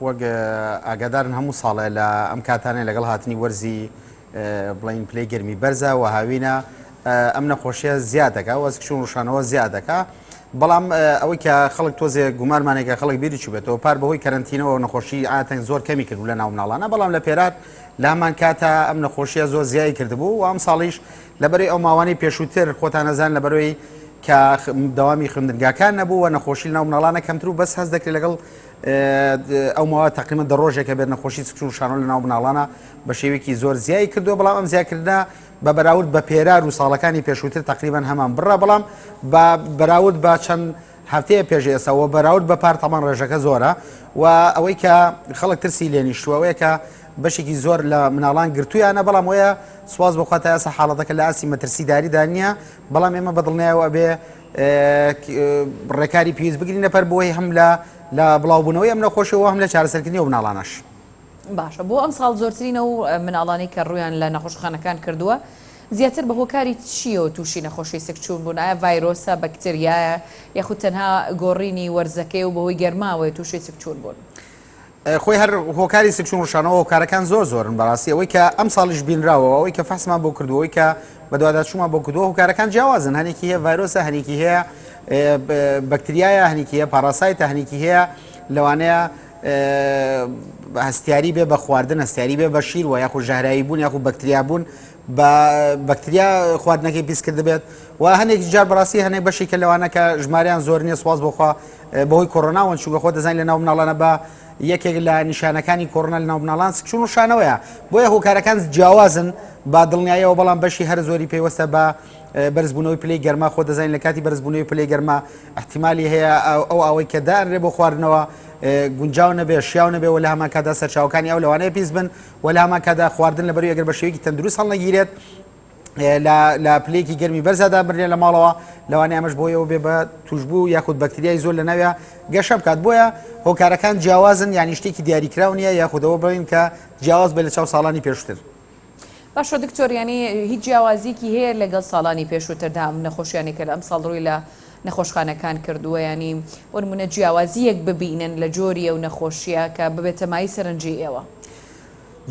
وەک ئاگادارن هەموو ساڵێ لە ئەم کاتانەی لەگەڵ هاتنی وەرزی بڵین پلەی گەرمی بەرزە و هاوینە ئەم نەخۆشیە زیاد دەکا وەزکچون ڕشانەوە زیاد دەکا بەڵام ئەوەی کە خەڵک تۆزێ گومانمانێکە خەڵک بیری چوبێتەوە پار بەهۆی کەرەنتینەوە نەخۆشی ئاتەنگ زۆر کەمی کرد لە ناو مناڵانە بەڵام لە پێرار لامان کاتە ئەم نەخۆشیە زۆر زیای کردبوو و ئەم ساڵیش لەبەرەی ئەو ماوانەی پێشووتر خۆتانەزان لەبەرەوەی کە دەوامی خوێندنگاکان نەبوو و نەخۆشی ناو مناڵانە کەمتر و بەس هەست دەکرێت لەگەڵ ئەو ماوە تقریبا دە ڕۆژێکە بێت نەخۆشی سکچون شانۆ لە ناو مناڵانە بە شێوەیەکی زۆر زیای کردووە بەڵام ئەم زیاکردە بە بەراورد بە پێرار و ساڵەکانی پێشووتر تقریبا هەمان بڕە بەڵام بە بەراورد بە چەند هەفتەیە پێش ئێستا و بەراورد بە پار تەمان ڕێژەکە زۆرە و ئەوەی کە خەڵک ترسی لێنیشتووە ئەوەیە کە بەشێکی زۆر لە مناڵان گرتویانە بەڵام وەیە سواز بۆخوا تا ئێستا حاڵەتەکە لە ئاستی مەترسیداریدا نییە بەڵام ئێمە بەدڵنیایەوە ئەبێ ڕێکاری پێویست بگرینە پەر بۆی هەم لە لە بڵاوبوونەوەی ئەم نەخۆشیەوە هەم لە چارەسەرکردنی ئەو مناڵانەش. باشە بۆ ئەمساڵ زۆرترین ئەو مناڵانەی کە ڕوویان لە نەخۆشخانەکان کردووە زیاتر بە هۆکاری چییەوە تووشی نەخۆشی سکچوون بوون ئایا ڤایرۆسە بەکتریایە یاخود تەنها گۆڕینی وەرزەکەی و بەهۆی گەرماوەیە تووشی سکچوون بوون؟ خۆی هەر هۆکاری سکچوون ڕشانەوە هۆکارەکان زۆر زۆرن بەڕاستی ئەوەی کە ئەم ساڵیش بینراوە ئەوەی کە فەحسمان بۆ کردووە ئەوەی کە بەدواداچوومان بۆ کردووە هۆکارەکان جیاوازن هەنێکی هەیە ڤایرۆسە هەنێکی هەیە بەکتریایە هەنێکی هەیە پاراسایتە هەنێکی هەیە لەوانەیە هەستیاری بێ بە خواردن هەستیاری بێ بە شیر و یاخود ژەهراوی بوون یاخود بەکتریا بوون بە بەکتریا خواردنەکەی پیس کردبێت و هەنێک جار بەڕاستی هەنێک بەشێکە لەوانە کە ژماریان زۆر نییە سواز بۆخوا بەهۆی کۆرۆناوەن چونکە خۆ دەزانین لە ناو مناڵانە بە یەکێک لە نیشانەکانی کۆرۆنا لە ناو مناڵان سکچون و شانەوەیە بۆیە هۆکارەکان جیاوازن با دڵنیایەوە بەڵام بەشی هەر زۆری پەیوەستە بە بەرزبوونەوەی پلەی گەرما خۆ دەزانین لە کاتی بەرزبوونەوەی پلەی گەرما احتیممالی هەیە ئەو ئاوەی کە دانرێ بۆ خواردنەوە گونجاو نەبێ شیاو نەبێ و لە هەمان کادا سەرچاوەکانی ئەو لەوانەیە پیس بن و لە هەمان کادا خواردن لەبەروی ئەگەر بە شێوەیەکی تەندروست هەڵنەگیرێت لە پلەیەکی گەرمی بەرزا دابنرێ لە ماڵەوە لەوانەیە ئەمەش بۆ ئەوە بێ بە توشبوو یاخود بەکتریای زۆر لە ناویا گەشە بکات بۆیە هۆکارەکان جیاوازن یانی شتێکی دیاریکراو نییە یاخودەوە بڵین کە جیاواز بێ لە چاو ساڵانی پێشتر. باشە دکتۆر یانی هیچ جیاوازیکی هەیە لەگەڵ ساڵانی پێشووتردا ئەم نەخۆشیانەی کە لە ئەمساڵ ڕووی لە نەخۆشخانەکان کردووە یانی بۆ نموونە جیاوازییەک ببینن لە جۆری ئەو نەخۆشیە کە ببێتە مایەی سەرنجی ئێوە؟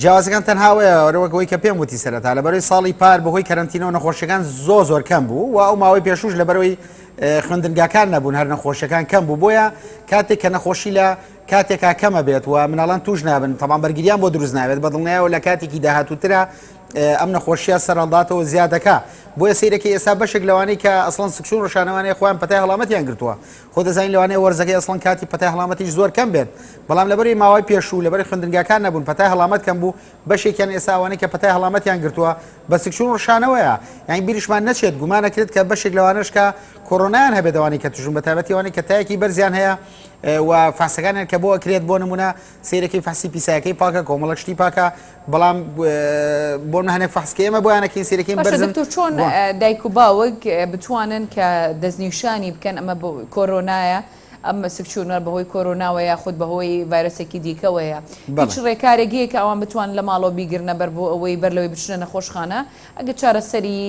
جیاوازەکان تەنها ئەوەیە وەک ئەوەی کە پێم وتی سەرەتا لەبەرەوەی ساڵی پار بەهۆی کەرەنتینەوە نەخۆشیەکان زۆ زۆر کەم بوو و ئەو ماوەی پێشوش لەبەرەوەی خوێندنگاکان نەبوون هەر نەخۆشیەکان کەم بوو بۆیە کاتێک کە نەخۆشی لە کاتێکا کەمە بێت و مناڵان توش نابن تەمان بەرگریان بۆ دروست نابێت بە دڵنیایەوە لە کاتێکی داهاتووترا ئەم نەخۆشیە سەرهەڵداتەوە زیادەکە بۆیە سیرەکەی ئێستا بەشێک لەوانەی کە ئەسڵەن سکچون ڕشانەوانەیە خۆیان پەتای هەڵامەتیان گرتووە خۆ دەزانین لەوانەیە وەرزەکەی ئەسڵەن کاتی پەتای هەڵامەتیش زۆر کەم بێت بەڵام لەبەری ماوەی پێشوو لەبەری خوێندنگاکان نەبوون پەتای هەڵامەت کەم بوو بەشێکیان ئێستا ئەوانەی کە پەتای هەڵامەتیان گرتووە بە سکچوون ڕشانەوەیە یان بیریشمان نەچێت گومانەکرێت کە بەشێک لەوانەش کە کۆرۆنایان هەبێت ئەوانەی کە توشبوون بە تایبەتی ئەوانەی کە تایەکی بەرزیان هەیە و فاسەکانیان کە بۆ ئەکرێت بۆ نمونە سیرەکەی فەحسی پیسایەکەی پاکە کۆمەڵک شتی پاکە بەڵام بۆ هەنێک فەحس کە ئێمە بۆیانەکەین سیرەکەین باشە بەرزن دکتۆر چۆن دایک و باوک بتوانن کە دەستنیشانی بکەن ئەمە بۆ کۆرۆنایە ئەم سکچوونە بەهۆی کۆرۆناوە یاخود بەهۆی ڤایرۆسێکی دیکەوەیە هیچ بەڵێ. ڕێکارێک هەیە کە ئەوان بتوانن لە ماڵەوە بیگرنە بەر بۆ ئەوەی بەر لەوەی بچنە نەخۆشخانە ئەگەر چارەسەری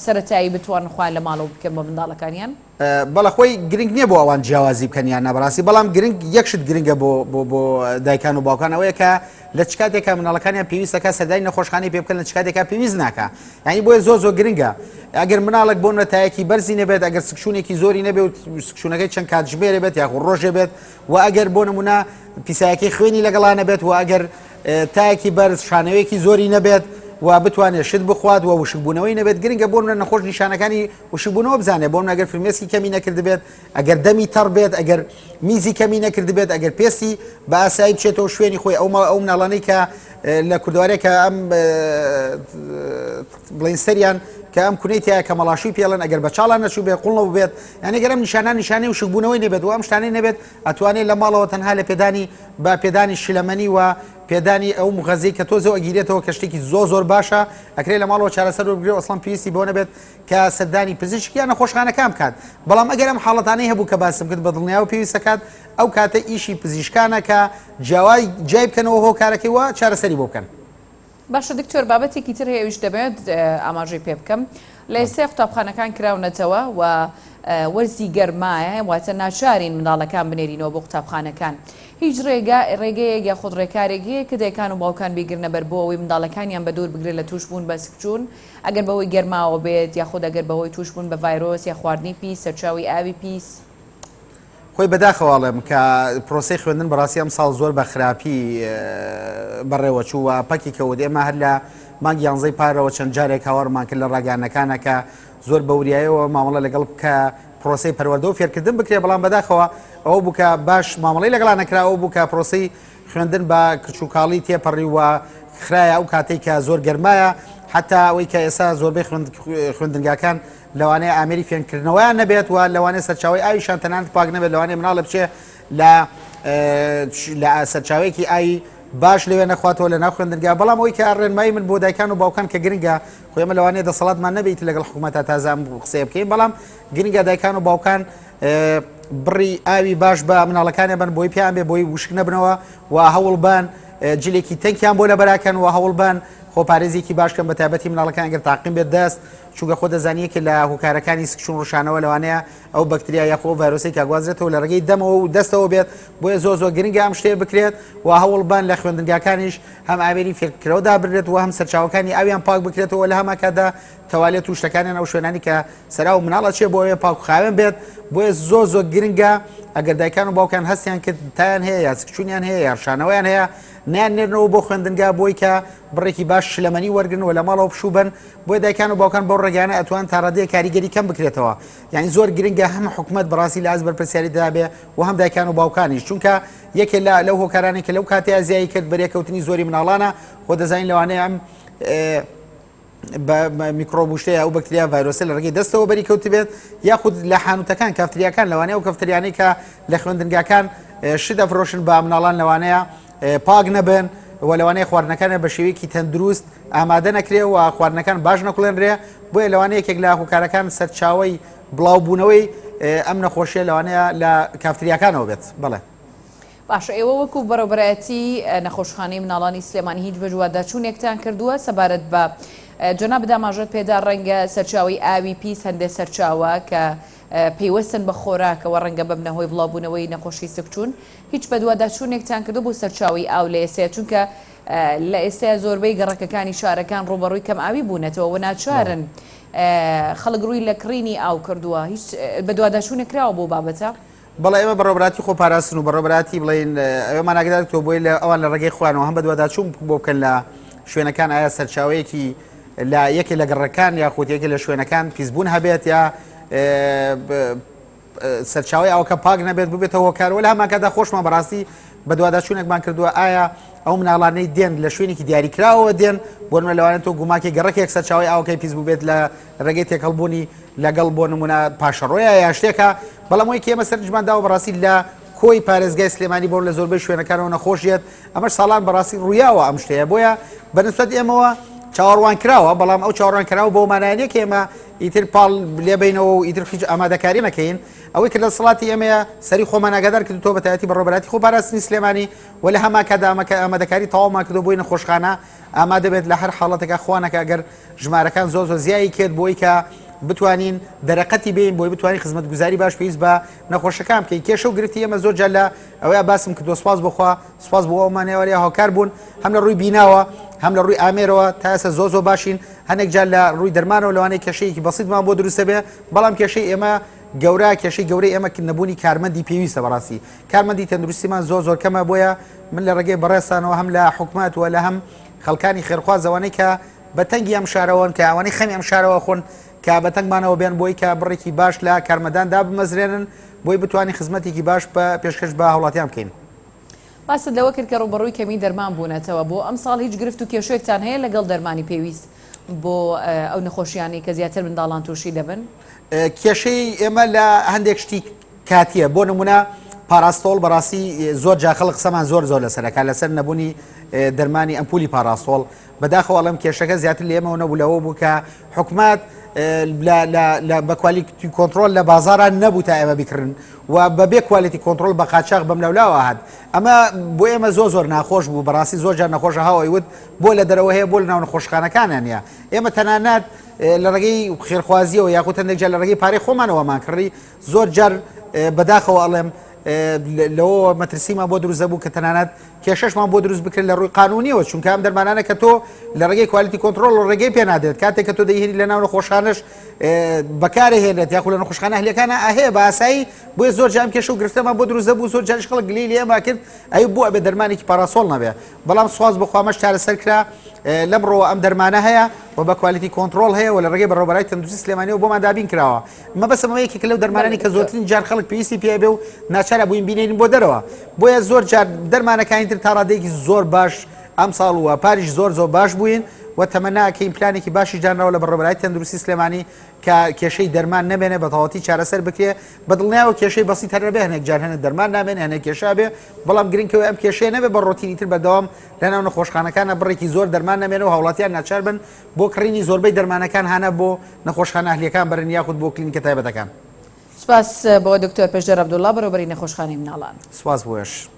سەرەتایی بتوانن خۆیان لە ماڵەوە بکەن بۆ منداڵەکانیان؟ بەڵێ خۆی گرنگ نییە بۆ ئەوان جیاوازی بکەن یان نا بەڕاستی بەڵام گرنگ یەک شت گرنگە بۆ بۆ بۆ دایکان و باوکان ئەوەیە کە لە چ کاتێکا مناڵەکانیان پێویستەکە سەردانی نەخۆشخانەی پێ بکەن لە چ کاتێکا پێویست ناکا یعنی بۆیە زۆر زۆر گرنگە ئەگەر مناڵێک بۆ نمونە تایەکی بەرزی نەبێت ئەگەر سکچوونێکی زۆری نەبێت و سکچوونەکەی چەند کاتژمێرێ بێت یاخود ڕۆژێ بێت و ئەگەر بۆ نمونە پیسایەکەی خوێنی لەگەڵا نەبێت و ئەگەر تایەکی بەرز شانەوەیەکی زۆری نەبێت و بتوانێت شت بخوات و وشکبوونەوەی نەبێت گرنگە بۆ نمونە نەخۆش نیشانەکانی وشکبوونەوە بزانێت بۆ ئەگەر فرمێسکی کەمی نەکردبێت ئەگەر دەمی تەڕ بێت ئەگەر میزی کەمی نەکردبێت ئەگەر پێستی بە ئاسایی بچێتەوە شوێنی خۆی ئەو ئەو مناڵانەی کە لە کوردوارێک کە ئەم بڵین سەریان کە ئەم کونەی تایە کە مەڵاشوی پێڵێن ئەگەر بە چاڵان نەچوو بێ قوڵ بێت یعنی گەرم نیشانە نیشانەی وشکبوونەوەی نەبێت و ئەم شتانەی نەبێت ئەتوانێت لە ماڵەوە تەنها لە پێدانی بە پێدانی شلەمەنی و پێدانی ئەو مغەزی کە تۆزەوە ئەگیرێتەوە کە شتێکی زۆ زۆر باشە ئەکرێت لە ماڵەوە چارەسەر وەربگرێ و ئەسڵەن پێویستی بەوە نەبێت کە سەردانی پزیشک یان نەخۆشخانەکان بکات، بەڵام ئەگەر ئەم حاڵەتانەی هەبوو کە باسم کرد بەدڵنیایەوە پێویست دەکات ئەو کاتە ئیشی پزیشکانە کە جیاوای جیای بکەنەوە هۆکارەکەی و چارەسەری بۆ بکەن. باشە دکتۆر بابەتێکی تر هەیە ئەویش دەمەوێت ئاماژەی پێ بکەم لە ئێستای قوتابخانەکان کراونەتەوە و وەرزی گەرمایە واتە ناچارین منداڵەکان بنێرینەوە بۆ قوتابخانەکان. هیچ ڕێگا ڕێگەیەک یاخود ڕێکارێک هەیە کە دایکان و باوکان بیگرنە بەر بۆ ئەوەی منداڵەکانیان بەدوور بگرن لە تووشبوون بە سکچوون ئەگەر بەهۆی گەرماوە بێت یاخود ئەگەر بەهۆی تووشبوون بە ڤایرۆس یا خواردنی پیس سەرچاوەی ئاوی پیس؟ خۆی بەداخەوە ئەڵێم کە پرۆسەی خوێندن بەڕاستی ئەمساڵ زۆر بە خراپی بەڕێوە چوو و پەکی کەوت ئێمە هەر لە مانگ یانزەی پارەوە چەند جارێک هاوارمان کرد لە ڕاگەیاندنەکانە کە زۆر بە وریایەوە مامەڵە لەگەڵ کە پرۆسەی پەروەردە و فێرکردن بکرێ بەڵام بەداخەوە ئەوە بوو کە باش مامەڵەی لەگەڵا نەکرا ئەوە بوو کە پرۆسەی خوێندن بە کچوکاڵی تێپەڕی و خرایە ئەو کاتێک کە زۆر گەرمایە حتا ئەوەی کە ئێستا زۆربەی خوێندنگاکان لەوانەیە ئامێری فێنکردنەوەیان نەبێت و لەوانەیە سەرچاوی ئاویشان تەنانەت پاک نەبێت لەوانەیە مناڵە بچێ لە لە سەرچاوەیەکی ئاوی باش لەوێ نەخواتەوە لە ناو خوێندنگا بەڵام ئەوی کە ڕێنمایی من بۆ دایکان و باوکان کە گرنگە خۆ ئێمە لەوانەیە دەسەڵاتمان نەبێت لەگەڵ حکوومەتە تازە ئەم قسەیە بکەین بەڵام گرنگە دایکان و باوکان بڕی ئاوی باش بە مناڵەکانیان بن بۆی پێیان بێ بۆی وشک نەبنەوە و هەوڵبان جلێکی تەنکیان بۆ لەبەراکەن و هەوڵبان خۆپارێزیکی باشکەن بە تایبەتی مناڵەکان گەر تاقیم بێت دەست چونکە خۆ دەزانی یەکێ لە هۆکارەکانی سکچون ڕشانەوە لەوانەیە ئەو بەکتریا یاخۆ ئەو ڤایرۆسەی کە گوازرێتەوە لە ڕێگەی دەمەوە و دەستەوە بێت بۆیە زۆر زۆر گرنگە ئەم شتەیە بکرێت و هەوڵبان لە خوێندنگاکانیش هەم ئامێری فێرکردنەوە دابنرێت و هەم سەرچاوەکانی ئاویان پاک بکرێتەوە لە هەمان کاتدا تەوالێت و شتەکانیان ئەو شوێنانی کە سەراو مناڵ ئەچێ بۆ ئەوێ پاک و خاوێن بێت بۆیە زۆر زۆر گرنگە ئەگەر دایکان و باوکان هەستیان کرد تایان هەیە یا سکچونیان هەیە یا ڕشانەوەیان هەیە نیان نێرنەوە بۆ خوێندنگا بۆی کە بڕێکی باش شلەمەنی وەرگن و لە ماڵەوە پشوو بن بۆیە دایکان و باوکان بەو ڕێگانە ئەتوان تا ڕادەیەک کاریگەری کەم بکرێتەوە یعنی زۆر گرنگە هەم حکومەت بەڕاستی لە ئاست بەرپرسیاریدا بێ و هەم دایکان و باوکانیش چونکە یەکێ لە لەو هۆکارانەی کە لەو کاتەیە زیایی کرد بەرێکەوتنی زۆری مناڵانە خۆ دەزانین لەوانەیە ئەم بە میکرۆب و شتەیە ئەو بەکتریا ڤایرۆسە لە ڕێگەی دەستەوە بەری کەوتبێت یاخود لە حانوتەکان کافتریاکان لەوانەیە ئەو کەفتریانەی کە لە خوێندنگاکان شت ئەفرۆشن بە مناڵان لەوانەیە پاک نەبن و لەوانەیە خواردنەکانیان بە شێوەیەکی تەندروست ئامادە نەکرێ و خواردنەکان باش نەکوڵێنرێ بۆیە لەوانەیە یەکێک لە هۆکارەکان سەرچاوەی بڵاوبوونەوەی ئەم نەخۆشیە لەوانەیە لە کافتریاکانەوە بێت بەڵێ. باشە ئێوە وەکو بەڕێوبەرایەتی نەخۆشخانەی مناڵانی سلێمانی هیچ بەدواداچوونێکتان کردووە سەبارەت بە جەنابت ئاماژەت پێدا ڕەنگە سەرچاوەی ئاوی پیس هەندێ سەرچاوە کە پەیوەستن بە خۆراکەوە ڕەنگە ببنە هۆی بڵاوبوونەوەی نەخۆشی سکچوون هیچ بەدواداچوونێکتان کردووە بۆ سەرچاوەی ئاو لە ئێستایا چونکە لە ئێستایا زۆربەی گەڕەکەکانی شارەکان ڕووبەڕووی کەمئاوی بوونەتەوە و ناچارن خەڵک ڕووی لە کڕینی ئاو کردووە هیچ بەدواداچوونێک کراوە بۆ بابەتە؟ بەڵێ ئێمە بەڕێوەبەرایەتی خۆپاراستن و بەڕێوەبەرایەتی بڵێین ئەوێمان ئاگادار کردەوە بۆی لە ئەوان لە ڕێگەی خۆیانەوە هەم بەدواداچوون بۆ بکەن لە شوێنەکان ئایا سەرچاوەیەکی لە یەکێ لە گەڕەکان یاخود یەکێ لە شوێنەکان پیسبوون هەبێت یا سەرچاوی ئاوەکە پاک نەبێت ببێتە هۆکار وە لە هەمانکاتدا خۆشمان بەڕاستی بەدواداچوونێکمان کردووە ئایا ئەو مناڵانەی دێن لە شوێنێکی دیاریکراوە دێن بۆ نمونە لەوانەیە تۆ گوماکی گەڕەکێک سەرچاوی ئاوەکەی پیس بووبێت لە ڕێگەی تێکەڵبوونی لەگەڵ بۆ نمونە پاشەڕۆیە یا شتێکە بەڵام ئەوەی کە ئێمە سەرنجمان داوە بەڕاستی لە کۆی پارێزگای سلێمانی بۆ لە زۆربەی شوێنەکانەوە نەخۆشیێت ئەمەش ساڵان بەڕاستی ڕوویاوە ئەم شتەیە بۆیە بەنسبەت ئێمەوە چاوەڕوان کراوە بەڵام ئەو چاوەڕوان کراوە بۆ مانایە کە ئێمە ئیتر پاڵ لێبینەوە و ئیتر هیچ ئامادەکاری نەکەین ئەوەی کە لە سڵاتی ئێمەیە سەری خۆمان ئاگادار کرد تۆ بەتایەتی بەڕێوەبەرایەتی خۆپاراستنی سلێمانی و لە هەمان کاتدا ئامادەکاری تەواومان کردو بۆی نەخۆشخانە ئامادە بێت لە هەر حاڵەتێکا خوانەکە ئەگەر ژمارەکان زۆر زۆر زیایی کرد بۆی کە بتوانین دەرەقەتی بین بۆی بتوانین خزمەتگوزاری باش پێویست بە نەخۆشەکان بکەین کێشە و گرفتی ئێمە زۆر جار لە ئەوەیە باسم کردو سوپاس بۆخوا سوپاس بۆ ئەومانەوەری هاوکار بوون هەم لە ڕووی بیناوە هەم لە ڕووی ئامێرەوە تا ئێستا زۆر زۆر باشین هەنێک جار لە ڕووی دەرمانەوە لەوانەیە کێشەیەکی بەسیتمان بۆ دروستە بێ بەڵام کێشەی ئێمە گەورە کێشەی گەورەی ئێمە نەبوونی کارمەندی پێویستە بەڕاستی کارمەندی تەندروستیمان زۆر زۆر کەمە بۆیە من لە ڕێگەی بەڕێزتانەوە هەم لە حکومەت و لە هەم خەڵکانی خێرخواز ئەوانەی کە بە تەنگی ئەم شارەوەن کە ئەوانەی خەمی ئەم شارەوە خۆن کە بە تەنگمانەوە بێن بۆی کە بڕێکی باش لە کارمەندان دابمەزرێنن بۆی بتوانین خزمەتێکی باش بە پێشکەش بە هاوڵاتیان بکەین. باست لەوە کرد کە ڕووبەڕووی کەمی دەرمان بوونەتەوە، بۆ ئەمساڵ هیچ گرفت و کێشەیەکتان هەیە لەگەڵ دەرمانی پێویست بۆ ئەو نەخۆشییانەی کە زیاتر منداڵان تووشی دەبن؟ کێشەی ئێمە لە هەندێک شتی کاتیە بۆ نمونە پاراستۆڵ بەڕاستی زۆر جا خەڵک قسەمان زۆر زۆر لەسەرەکە لەسەر نەبوونی دەرمانی ئەمپولی پاراستۆڵ بەداخەوە ئەڵێم کێشەکە زیاتر لە ئێمەوە نەبوو لەوە بوو کە حکومت بە quality control لە بازاران نەبوو تا ئێمە بیکڕن و بەبێ quality control بە قاچاق بەم لەولاوە هات ئەمە بۆ ئێمە زۆر زۆر ناخۆش بوو بەڕاستی زۆر جار نەخۆشە هاوەی وت بۆ لە دەرەوە هەیە بۆ لە ناو نەخۆشخانەکانیان نیە ئێمە تەنانەت لە ڕێگەی خێرخوازیەوە یاخود هەندێک جار لە ڕێگەی پارەی خۆمانەوەمان کڕی زۆر جار بەداخەوە ئەڵێم. لەوەوە مەترسیمان بۆ دروست دەبوو کە تەنانەت کێشەشمان بۆ دروست بکرێت لە ڕووی قانونیەوە چونکە ئەم دەرمانانە کە تۆ لە ڕێگەی quality control و ڕێگەی پێ نادرێت کاتێک کە تۆ دەیهێنی لە ناو نەخۆشخانەش بەکارهێنێت یاخود لە نەخۆشخانە ئەهلیەکانە ئەهەیە بە ئاسایی بۆیە زۆر جام کێشە و گرفتەمان بۆ دروست دەبوو زۆر جاریش خەڵک گلەی لێ ئێمە کرد ئەی بۆ ئەبێ دەرمانێکی پاراسۆڵ نەبێ بەڵام سواز بۆ خوا ئەمەش چارەسەر کرا لەمڕۆوە ئەم دەرمانە هەیە و بە quality control هەیە و لە ڕێگەی بەڕێوەبەرای تەندروستی سلێمانیەوە بۆمان دابین کراوە مەبەستم ئەمە یەکێکە لەو دەرمانانی کە زۆرترین جار خەڵک پێویستی پێ بێ و ناچارە بووین بینێرین بۆ دەرەوە بۆیە زۆر جار دەرمانەکانی تر تا ڕادەیەکی زۆر باش ئەمساڵ و پاریش زۆر زۆر باش بووین و تەمەناکەین پلانێکی باشیش دانراوە لە بەڕێوەبەرای تەندروستی سلێمانی کە کێشەی دەرمان نەمێنێ بە تەواوەتی چارەسەر بکرێ بە دڵنیاوە کێشەی بەسیت هەر نەبێ هەنێک جار هەنێ دەرمان نامێنێ هەنێک کێشە بێ بەڵام گرنگ کەوەی ئەم کێشەیە نەبێ بە ڕۆتینی تر بەردەوام لەناو نەخۆشخانەکانە بڕێکی زۆر دەرمان نەمێنێ و هاوڵاتیان ناچار بن بۆ کڕینی زۆربەی دەرمانەکان هانا بۆ نەخۆشخانە ئەهلیەکان بەرن یاخود بۆ کلینیکە تایبەتەکان. سوپاس بۆ دکتۆر پێشدەر عەبدوڵا بەڕێوەبەری نەخۆشخانەی مناڵان. سوپاس بۆش.